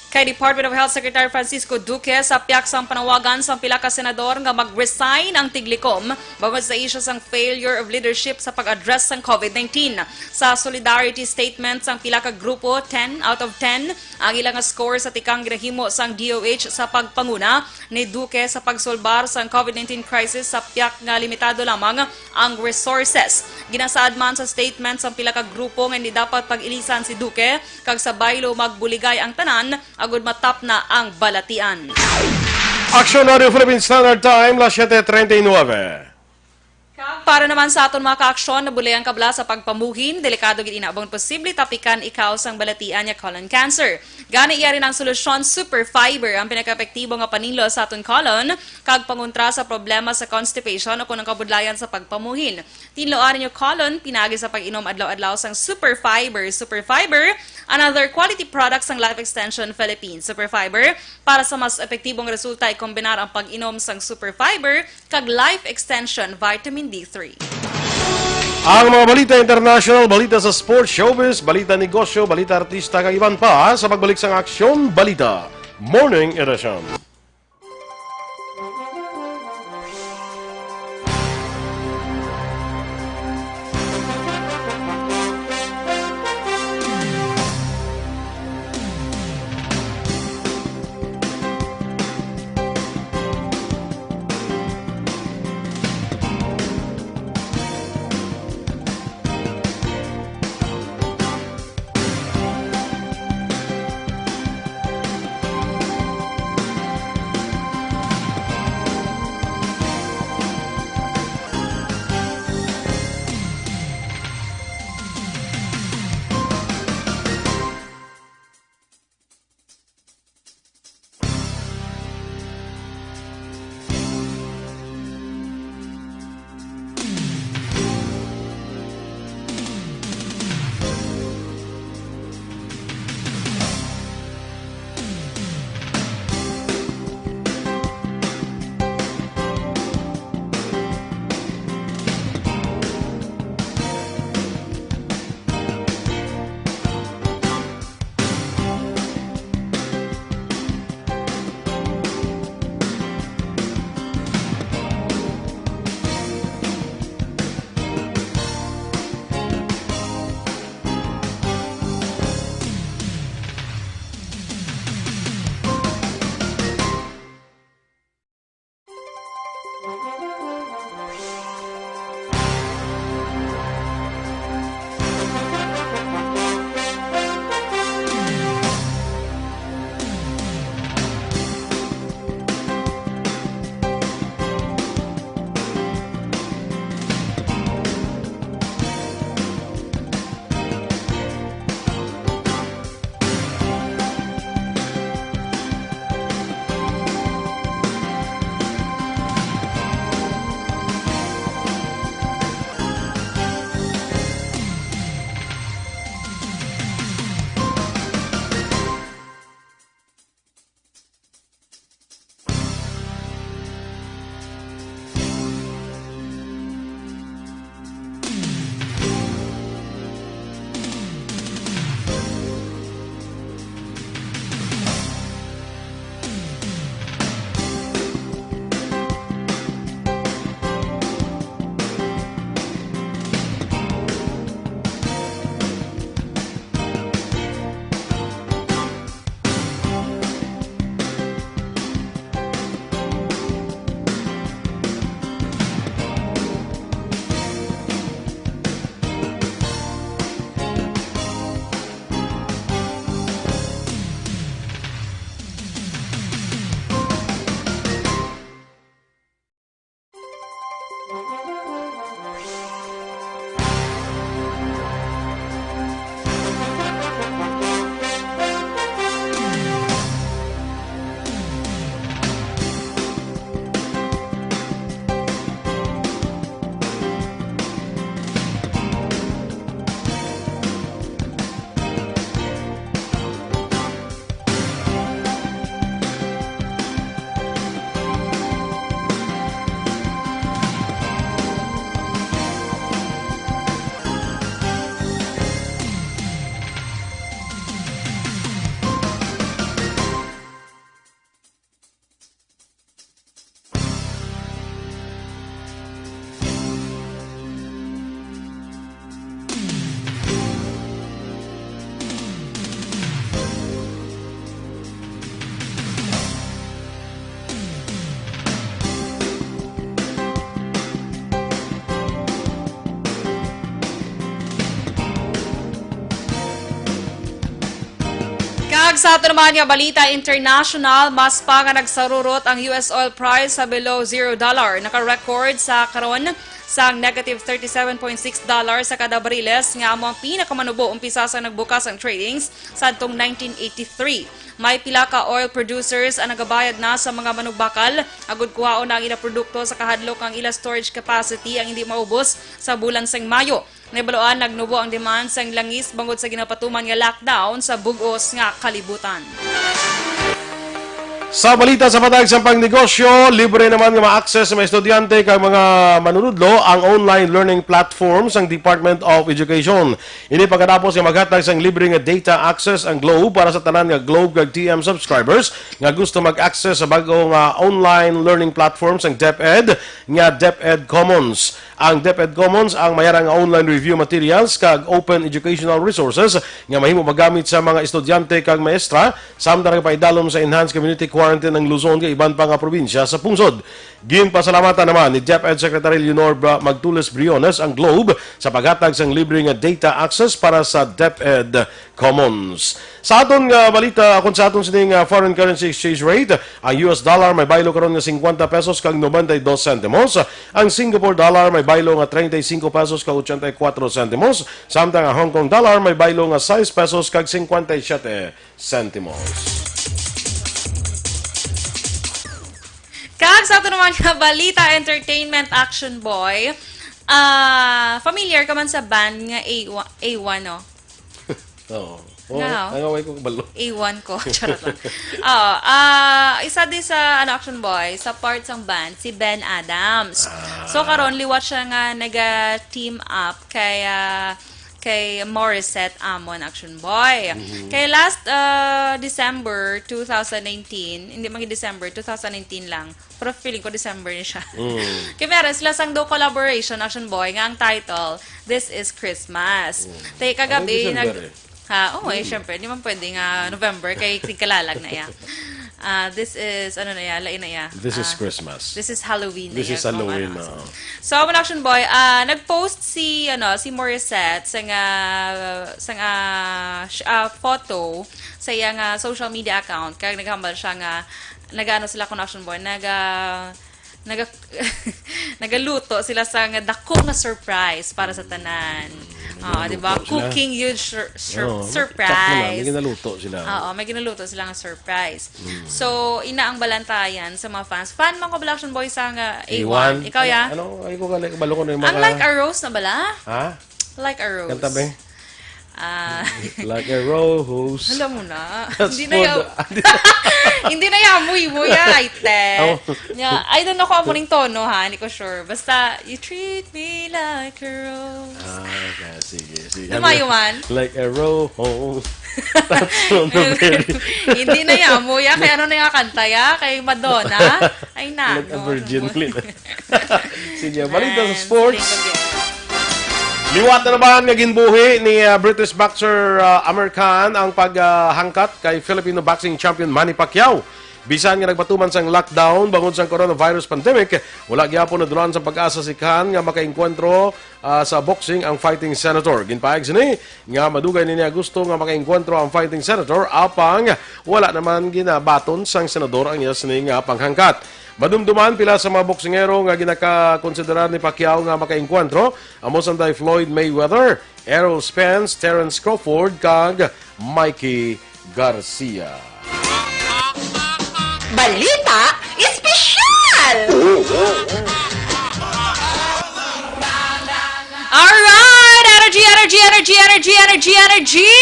kay Department of Health Secretary Francisco Duque sa pihak sang panawagan sang pila ka senador nga mag-resign ang tiglikom bangod sa isyu sang failure of leadership sa pag-address sang COVID nineteen. Sa solidarity statement sang pila ka grupo, ten out of ten ang ila nga score sa tikang ginahimo sang D O H sa pagpanguna ni Duque sa pagsulbar sang COVID nineteen crisis sa pihak nga limitado lamang ang resources. Ginasaad man sa statement sang pila ka grupo nga hindi dapat pag-ilisan si Duque kag sa baylo magbuligay ang tanan agud matapna ang balatian. Aksyon Radio Philippine Standard Time, las siete treinta y nueve. Kag para naman sa aton mga kaaksyon, nabulay ang kabla sa pagpamuhin, delikado gid ina bang posible tapikan ikaw sang balatian nga colon cancer. Gani, iya rin ang solusyon, Super Fiber, ang pinakaepektibo nga paninlo sa aton colon, kag pangontra sa problema sa constipation o kon ang kabudlayan sa pagpamuhin. Tinloan ninyo colon pinagi sa pag-inom adlaw-adlaw sang Super Fiber. Super Fiber, another quality product sang Life Extension Philippines. Super Fiber, para sa mas epektibong resulta, ikombinar ang pag-inom sang Super Fiber kag Life Extension Vitamin D three. Ang mga balita international, balita sa sports, showbiz, balita negosyo, balita artista, kag iban pa sa pagbalik sang Aksyon Balita Morning Edition. Sa ato naman nga balita international, mas pa nga nagsarurot ang U S oil price sa below zero dollar. Naka-record sa karon sang negative thirty-seven point six dollar sa kada bariles, nga amo ang pinakamanubo umpisa sa nagbukas ang tradings sadtong nineteen eighty-three. May pila ka oil producers ang nagabayad na sa mga manugbakal agud kuhaon na ang ila produkto sa kahadlok ang ila storage capacity ang hindi maubos sa bulan sang Mayo. Nahibaluan nagnubo ang demand sang langis bangod sa ginapatuman nga lockdown sa bug-os nga kalibutan. Sa balita sa patag sa pangnegosyo, libre naman nga ma-access sa mga estudyante kag mga manunudlo ang online learning platform sang Department of Education. Ini pagkatapos nga maghatag sang libre nga data access ang Globe para sa tanan nga Globe kag T M subscribers nga gusto mag-access sa bag-o nga online learning platform sang DepEd nga DepEd Commons. Ang DepEd Commons ang mayara nga online review materials kag open educational resources nga mahimo magamit sa mga estudyante kag maestra, samtang nagapaidalom sa enhanced community quarantine ang Luzon kag iban pa nga probinsya sa pungsod. Ginpasalamatan naman ni DepEd Secretary Leonor Bra-, Magtules Briones ang Globe sa paghatag sang libre nga data access para sa DepEd Commons. Sa aton nga balita, kung sa aton sining, ah, foreign currency exchange rate, ang U S dollar may baylo karon nga fifty pesos kag ninety-two centimos, ang Singapore dollar may baylo nga thirty-five pesos kag eighty-four centimos, samtang ang Hong Kong dollar may baylo nga six pesos kag fifty-seven centimos. Kag sa ato naman nga balita, entertainment, Action Boy. Ah, familiar ka man sa band nga A one, A one, no? Oo. Oo, Now, ang away ko kabalo. A one ko. Charot lang. Oo, ah, isa din sa, ano, Action Boy, sa part sang band, si Ben Adams. Ah. So, karon liwat siya nga naga-team up kay, ah, kay Morissette Amon, Action Boy. Mhm. Kay last, ah, December two thousand nineteen, hindi man December, two thousand nineteen lang. Pero feeling ko December ni siya. Mm. Kay meron sila sang do collaboration, Action Boy, nga ang title, This Is Christmas. Mm. Tay kagabi, Ay, December nag-, eh. Ha, oo, eh, Mm. syempre, di man pwede nga November, kay tigkalalag na iya. Ah, this is, ano na iya, lain na iya. This is Ah, Christmas. This is Halloween na This iya, is kung Halloween, ano. oo. So, amo na, Action Boy, ah, nag-post si, ano, si Morissette sa nga, sa nga, sh-, ah, photo sa iya nga social media account. Kaya naghambal siya nga, nag-ano sila, kung, Action Boy, naga-, naga-, nagaluto sila sa nga dako nga surprise para sa tanan. Mm, Ah, di ba? nagluto sila. Cooking huge sur-, sur-, Oo, may surprise. May ginaluto sila. Oo, may ginaluto sila nga surprise. Mm. So, ina ang balantayan sa mga fans. Fan man ko bala, Action Boy, sa nga A one. A one. Ikaw, ya? Ano, ay ko gali, kabalo ko na yung mga Ang Like a Rose na bala? Ha? Like a Rose. Kanta, be? Ah. Like a rose. Alam mo na. That's Hindi na for ya-, the hindi na ya, muy, muy, ay, te. Oh. Nya, I don't know kung amo ning tono, ha? Hindi ko sure. Basta, "You treat me like a rose." Ah, okay. Sige, sige. Lumayo man. Like a rose. That's from the very Hindi na ya, muy, ya. Kay ano na ya kanta, ya? Kay Madonna? Ay, na. Like a No, virgin no, no. ulit. Sige, balita sa Ayan, sports. Thank you. Liwat na naman nga ginbuhi ni, ah, British boxer, ah, Amir Khan ang paghangkat kay Filipino boxing champion Manny Pacquiao. Bisan nga nagpatuman sang lockdown bangod sang coronavirus pandemic, wala gyapon nadulan sa pag-asa si Khan nga makaengkwentro, ah, sa boxing ang fighting senator. Ginpahayag sini nga madugay na niya gusto nga makaengkwentro ang fighting senator, apang wala naman ginabaton sang senador ang iya sini nga panghangkat. Madumduman, pila sa mga boksingero nga ginakakonsiderar ni Pacquiao nga makaengkwentro, amo sanday Floyd Mayweather, Errol Spence, Terence Crawford, kag Mikey Garcia. Balita Espesyal! Alright! Energy, energy, energy, energy, energy, energy, energy!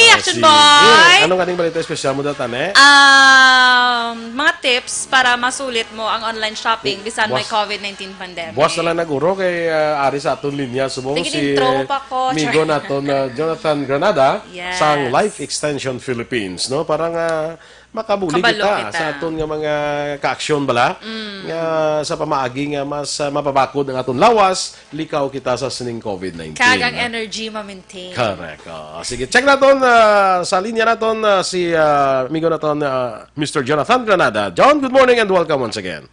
Ah, Action sige. Boy! Ano nga ning balita espesyal mo, Datane? Um, mga tips para masulit mo ang online shopping bisan may Buwas, COVID nineteen pandemic. buwas na lang nag-uro kay, ah, ari sa aton linya subong Sige, si intro pa ko, migo char. naton, ah, Jonathan Granada Yes. sang Life Extension Philippines, no? Para nga makabulig Kabalo kita kita. sa aton nga mga kaaksyon bala, Mm. nga sa pamaagi nga mas, ah, mapabakod ang aton lawas, likaw kita sa sining COVID nineteen. Kag ang energy ma-maintain. Correct. Oh, sige, check naton, ah, sa linya naton, ah, si, ah, amigo naton, ah, Mister Jonathan Granada. John, good morning and welcome once again.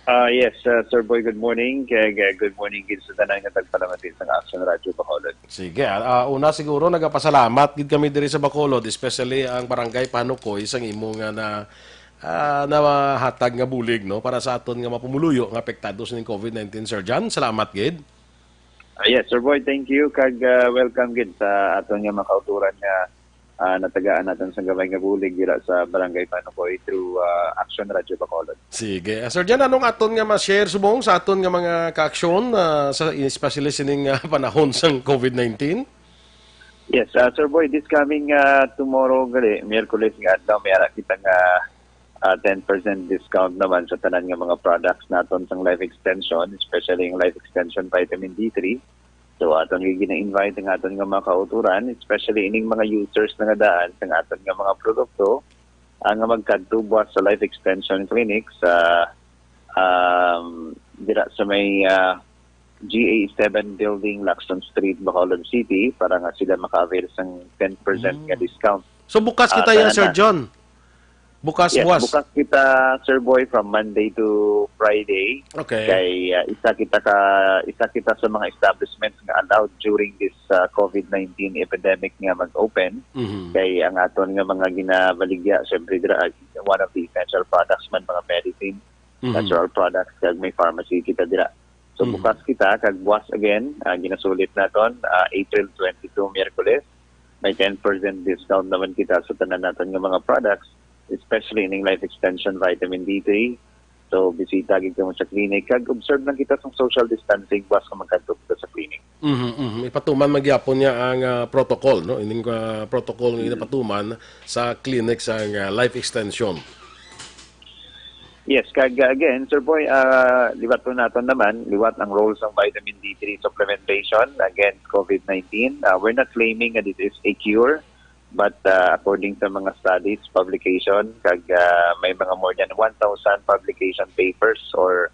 Ah, yes, uh, Sir Boy, good morning. Kag, uh, good morning gid sa tanan nga tagpalamati sa Action Radio Bacolod. Sige, ah, ah, una siguro nagapasalamat gid kami diri sa Bacolod, especially ang Barangay Panukoy sang imo nga na, ah, nahatag nga bulig, no, para sa aton nga mga pumuluyo nga apektado sining COVID nineteen, Sir John. Salamat gid. Ah, yes, Sir Boy, thank you. Kag, uh, welcome gid sa aton nga mga kauturan nga, uh, natagaan natin sa gamay nga bulig dira sa Barangay Panukoy through, uh, Action Radio Bacolod. Sige. Ah, Sir Jan, anong aton nga ma-share subong sa aton nga mga kaaksyon, ah, sa, especially sining, ah, panahon sang COVID nineteen? Yes, uh, Sir Boy, this coming, uh, tomorrow gali, Miyerkules nga adlaw, may ara kita nga, uh, ten percent discount naman sa tanan nga mga products naton sang Life Extension, especially yung Life Extension Vitamin D three. So, aton nga gina-invite ang aton nga mga kauturan, especially ining mga users na nga daan sang aton nga mga produkto, ang nga magkadto buwas sa Life Extension Clinic sa, um, dira sa may, ah, G A seven Building, Lacson Street, Bacolod City, para nga sila maka-avail sang ten percent nga Mm. discount. So, bukas Ah, kita yan, tanan Sir na. John? Bukas, Yes, buwas? bukas kita, Sir Boy, from Monday to Friday. Okay. Kay, ah, isa kita ka, isa kita sa mga establishments nga allowed during this, ah, COVID nineteen epidemic nga mag-open. Mhm. Kay ang aton nga mga ginabaligya, syempre, dira, ah, one of the essential products man, mga medicine, Mhm. natural products, kag may pharmacy kita dira. So, Mhm. bukas kita, kag buwas again, ah, ginasulit naton, ah, April twenty-two, Miyerkules, may ten percent discount naman kita sa tanan naton nga mga products, especially ining Life Extension Vitamin D three. So, bisita gid kamo sa clinic, kag observe lang kita sa social distancing, buwas nga magkadto kita sa clinic. Mhm, mhm. Ipatuman man gyapon niya ang, ah, protocol, no? Ining, ah, protocol nga Mm. ginapatuman sa clinic sa, ah, Life Extension. Yes, kag, uh, again, Sir Boy, uh, liwat po naton naman, liwat ang role sang vitamin D three supplementation against COVID nineteen. Uh, we're not claiming that it is a cure, but, uh, according sa mga studies, publication, kag, uh, may mga more than one thousand publication papers or,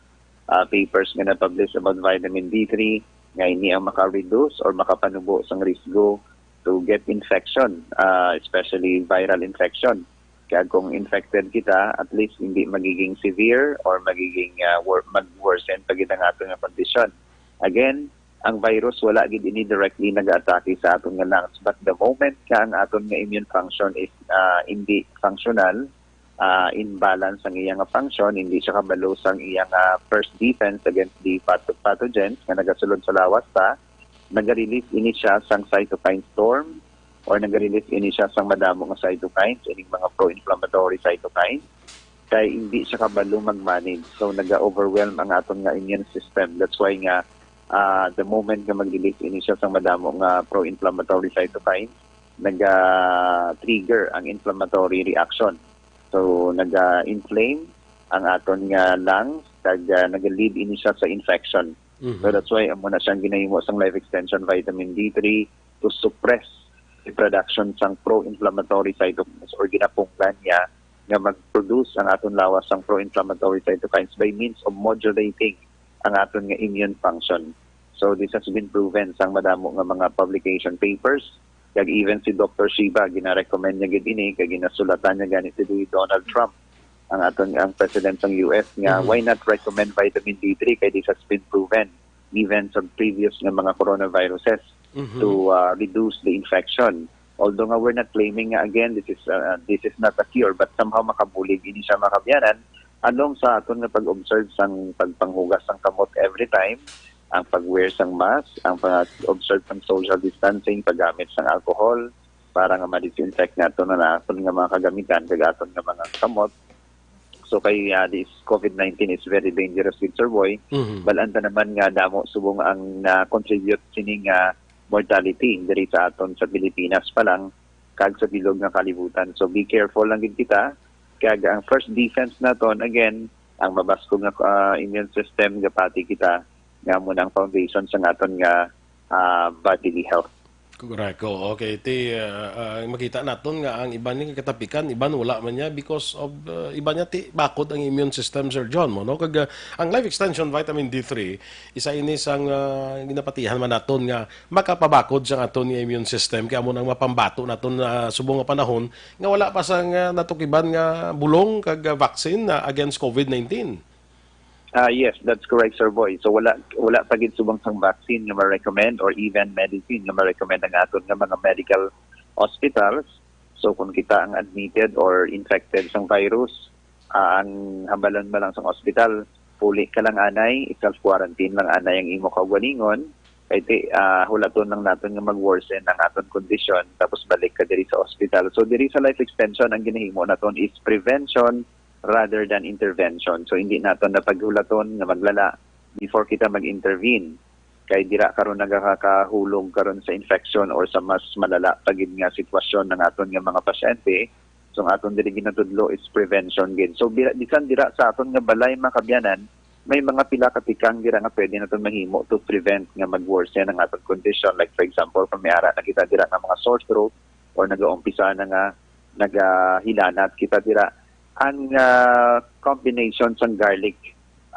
uh, papers nga na-publish about vitamin D three, nga ini ang maka-reduce or makapanubo sang risgo to get infection, uh, especially viral infection. Kaya kung infected kita, at least hindi magiging severe or magiging, ah, wor-, mag-worsen pa gid ang aton nga kondisyon. Again, ang virus wala gid ini directly nag-atake sa aton nga lungs. But the moment nga ang aton nga immune function is, ah, hindi functional, ah, imbalance ang iya nga function, hindi siya kabalo sang iya nga first defense against the patho-, pathogens nga nagasulod sa lawas ta, naga-release ini siya sang cytokine storm or naga-release ini siya sang madamo nga cytokines, ining mga pro-inflammatory cytokines, kay hindi siya kabalo mag-manage. So, naga-overwhelm ang aton nga immune system. That's why nga, ah, the moment nga mag-release ini siya sang madamo nga pro-inflammatory cytokines, naga-trigger ang inflammatory reaction. So, naga-inflame ang aton nga lungs, kag, ah, naga-lead ini siya sa infection. Mhm. So, that's why amo na siyang ginahimo sang Life Extension Vitamin D three to suppress the production sang pro-inflammatory cytokines, or ginapunggan niya nga mag-produce ang aton lawas sang pro-inflammatory cytokines by means of modulating ang aton nga immune function. So, this has been proven sang madamo nga mga publication papers, kag even si Doctor Shiba, gina-recommend niya gid ini, kag ginasulatan niya gani si Donald Trump, ang aton, ang president sang U S, nga Mhm. why not recommend vitamin D three, kay this has been proven even sa previous nga mga coronaviruses Mhm. to, uh, reduce the infection. Although nga we're not claiming nga, again, this is, uh, this is not a cure, but somehow makabulig ini siya, mga kabyanan, along sa aton nga pag-observe sang pagpanghugas sang kamot every time, ang pag-wear sang mask, ang pag-observe sang social distancing, paggamit sang alcohol, para nga ma-disinfect naton ang aton nga mga kagamitan kag aton nga mga kamot. So, kay, ah, this COVID nineteen is very dangerous, gid, Sir Boy. Mhm. Bal-an ta naman nga damo subong ang na-contribute sini nga mortality diri sa aton sa Pilipinas pa lang kag sa bilog nga kalibutan. So, be careful lang gid kita. Kag ang first defense naton, again, ang mabaskog nga, ah, immune system, gapati kita nga amo na ang foundation sa aton nga, ah, bodily health. Correct. Oo, okay. Ti, ah, ah, makita naton nga ang iban ni katapikan, iban wala man niya because of, ah, iban niya ti bakod ang immune system, Sir John, mo, no? Kag, ah, ang Life Extension Vitamin D three, isa ini sang, ah, ginapatihan man naton nga makapabakod sa aton nga immune system, kaya mo nang mapambato naton, ah, subong nga panahon nga wala pa sang, ah, natukiban nga bulong kag, ah, vaccine na against COVID nineteen. Ah, yes, that's correct, Sir Boy. So wala wala pa gid subong sang vaccine nga ma-recommend or even medicine nga ma-recommend ang aton nga mga medical hospitals. So kung kita ang admitted or infected sang virus, ah, ang hambalon mo lang sang ospital, puli ka lang anay, i-self-quarantine lang anay ang imo kaugalingon, kay ti, ah, hulaton lang naton nga mag-worsen ang aton kondisyon, tapos balik ka diri sa ospital. So diri sa life extension, ang ginahimo naton is prevention rather than intervention. So hindi naton na paghulaton nga maglala before kita mag-intervene. Kay dira karon nagakakahulog karon sa infection or sa mas malala pa gid nga sitwasyon ng aton nga mga pasyente. So ang aton diri ginatudlo is prevention gid. So bira, bisan dira sa aton nga balay, mga kabyanan, may mga pila ka tikang dira nga pwede naton mahimo to prevent nga mag-worsen ang aton condition. Like for example, kung may ara na kita dira nga mga sore throat or nagaumpisa na nga nagahilanat kita dira, ang ah, combination sang garlic,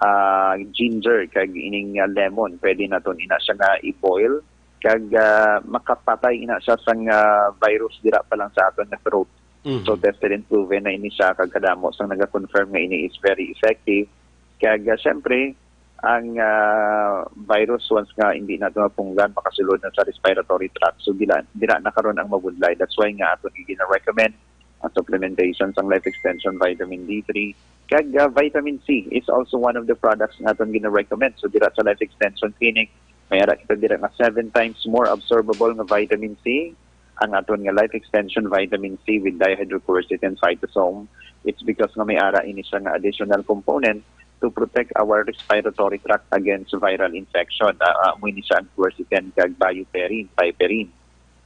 ah, ginger kag ining ah, lemon, pwede naton ina siya nga i-boil kag ah, makapatay ina siya sang ah, virus dira pa lang sa aton nga throat. Mhm. So tested and proven na ini siya, kag kadamo sang naga-confirm nga ini is very effective. Kag ah, syempre, ang ah, virus, once nga hindi nato mapunggan, makasulod na sa respiratory tract. So dira, dira na karon ang mabudlay. That's why nga ato gina-recommend ang supplementation sang life extension vitamin D three. Kag ah, vitamin C is also one of the products nga aton gina-recommend. So dira sa life extension clinic, may ara kita dira nga seven times more absorbable nga vitamin C, ang aton nga life extension vitamin C with dihydroquercetin phytosome. It's because nga may ara ini siya nga additional component to protect our respiratory tract against viral infection. Ah, ah, amo ini siya ang quercetin kag bioperin, piperine.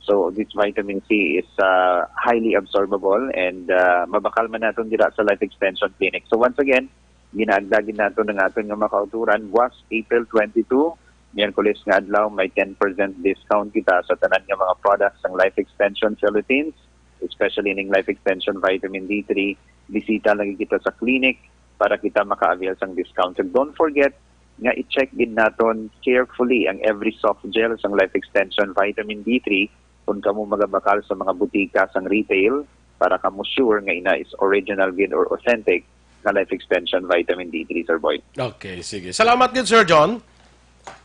So this vitamin C is ah, highly absorbable and ah, mabakal man naton dira sa Life Extension Clinic. So once again, ginaagda gid naton ang aton nga mga kauturan, buwas April twenty-two, Miyerkules nga adlaw, may ten percent discount kita sa tanan nga mga products sang Life Extension Philippines, especially ning Life Extension Vitamin D three. Bisita lagi kita sa clinic para kita maka-avail sang discount. And don't forget nga i-check gid naton carefully ang every soft gel sang Life Extension Vitamin D three kung kamo magabakal sa mga butika sang retail para kamo sure nga ina is original gid or authentic nga Life Extension Vitamin D three, Sir Boy. Okay, sige. Salamat gid, Sir John.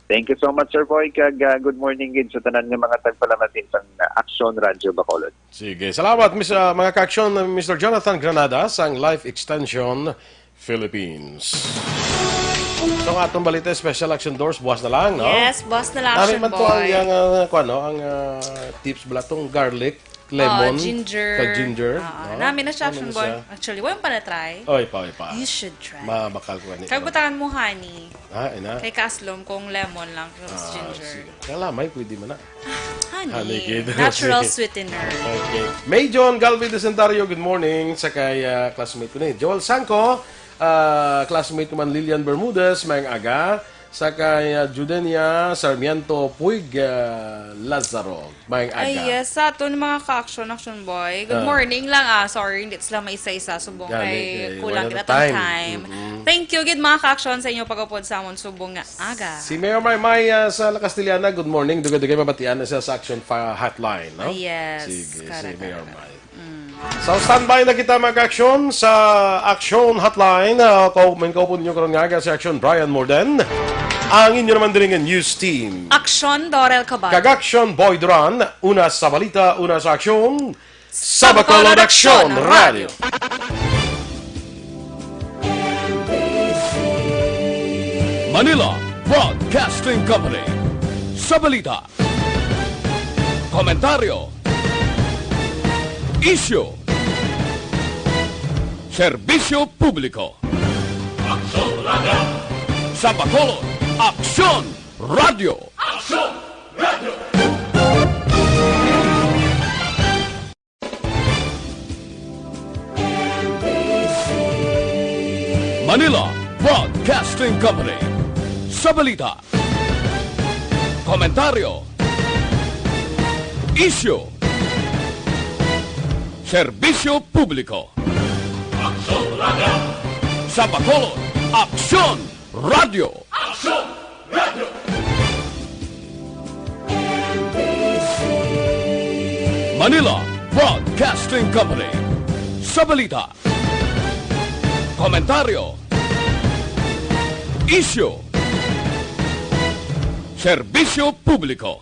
Thank you so much, Sir Boy, kag ah, good morning gid sa tanan nga mga tagpalamasin sang Aksyon Radyo Bacolod. Sige. Salamat, Miss, ah, mga ka-aksyon, Mister Jonathan Granada sang Life Extension Philippines. So, ang atong balita, special action doors, buwas na lang, no? Yes, buwas na lang, Nami Action man to ang Boy. Yang, ah, kuwan, no? Ang ah, tips bala tong garlic, lemon, Ah, ginger. Kag ginger, Ah, no? Nami na siya, Nami Action na Boy. Siya. Actually, wala pa na-try. Oy, pa, oy, pa. You should try. Mabakal ko ani. Kag butangan mo honey. Ah, ina. Kay kaaslom kung lemon lang, kung Ah, ginger. Sige. Kaya lamay, pwede man na. Honey. Honey, kid. Natural Sige. Sweetener. Okay. May John Galvin Desantario, good morning. Sa kay ah, classmate ko ni Joel Sangco, ah, classmate ko man Lilian Bermudez, mayang aga. Sa kay ah, Judenia Sarmiento Puig, ah, Lazaro, mayang aga. Ay, yes. Sa aton mga ka-action, Action Boy. Good Ah. morning lang, ah. Sorry, hindi sila maisa-isa. Subong Gani, kay kay kulang wala kita na tong time. time. Mm-mm. Thank you, gid, mga ka-action, sa inyo pag-upod sa amon subong nga aga. Si Mayor Maymay, ah, sa La Castellana, good morning. Dugay-dugay mabatian na siya sa Action fa-, Hotline, no? Ah, yes. Sige, si Correct, Mayor correct. May. Mm. So, standby na kita, mga ka-action, sa Action Hotline. Ah, kau-, may kaupo ninyo karon nga aga si Action Brian Morden. Ang inyo naman diri nga news team. Action Dorel Cabal. Kag Action Boy Duran. Una sa balita, una sa aksyon. Sa Bacolod Aksyon Radio. Manila Broadcasting Company. Sa balita, komentaryo, isyu, serbisyo publiko. Aksyon Radio. Sa Bacolod, Aksyon Radio. Aksyon Radio. Manila Broadcasting Company. Sa balita, komentaryo, isyu, serbisyo publiko. Aksyon Radio. Sa Bacolod, Aksyon Radio. Aksyon Radio. Manila Broadcasting Company. Sa balita, komentaryo, Isyu. Serbisyo publiko.